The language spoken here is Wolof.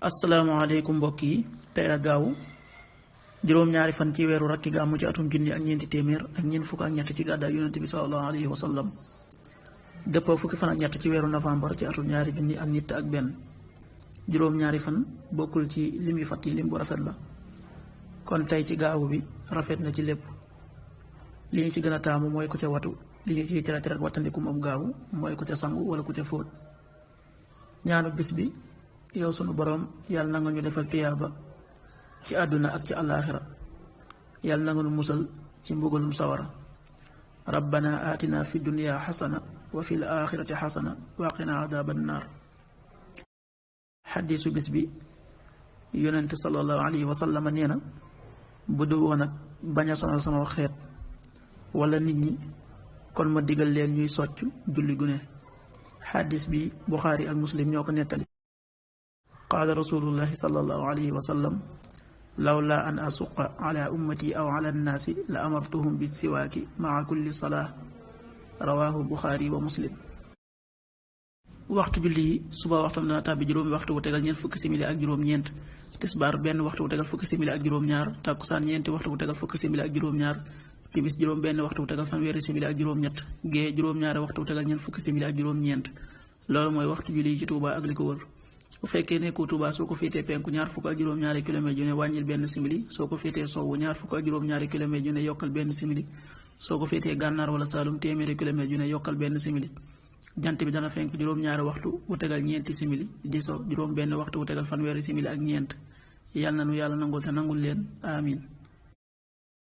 asalaamaaleykum mbokk yi tey la gaaw juróom-ñaari fan ci weeru rakki gàmmu ci atum junni ak ñeenti téeméer ak ñeent fukk ak ñett ci gàddaay yonent bi sallallahu alayhi wa sallam dëppoo fukki fan ak ñett ci weeru novembre ci atum ñaari junni ak nit ak benn. juróom-ñaari fan bokkul ci lim yu fat yi lim bu rafet la kon tey ci gaawu bi rafet na ci lépp. li ñu ci gën a taamu mooy ku ca watu li ñu ciy tere tere wattandiku moom gaawu mooy ku ca sangu wala ku ca fóot. ñaanu bis bi yow sunu boroom yàlla na nga ñu defal tiyaaba ci àdduna ak ci àllaaxira yàlla na nga nu musal ci mbugalum sawara. rabbana aatina fi dunya xasana wa fil aaxirati xasana wa qina adaaban naar. xaddiisu bis bi yonent sallallahu alayhi wa sallam nee na bu du woon ak bañ a sonal sama xeet wala nit ñi kon ma digal leen ñuy socc julli gune. xaddis bi buxaari ak muslim ñoo ko nettali. qaala rasulullahi sallallahu alayhi wa sallam lawla an asuqa ala ummati aw ala annaasi la amartuhum bi siwaaki maa kulli salaa rawaahu buxaari wa muslim. waxtu julli yi suba waxtam dana tàbbi juróomi waxtu wu tegal ñeent fukki simili ak juróom-ñeent, tisbaar benn waxtu wu tegal fukki simili ak juróom-ñaar, takkusaan ñeenti waxtu wu tegal fukki simili ak juróom-ñaar, timis juróom benn waxtu wu tegal fanweeri simili ak juróom-ñett, gée juróom-ñaari waxtu wu tegal ñeent fukki simili ak juróom-ñeent. loolu mooy waxtu julli yi ci Touba ak li ko wër. bu fekkee nekkoo Touba soo ko féetee penku ñaar fukk ak juróom-ñaari kilomètre yu ne wàññil benn simili, soo ko féetee sowwu ñaar fukk ak juróom-ñaari kilomètre yu ne yokkal benn simili, soo ko féetee gànnaar wala Saalum téeméeri kilomètre yu ne yokkal benn simili. jant bi dana fenk juróom-ñaari waxtu wu tegal ñeenti simili, di so juróom benn waxtu wu tegal fanweeri simili ak ñeent. yàlla na nu yàlla nangul te nangul leen amin.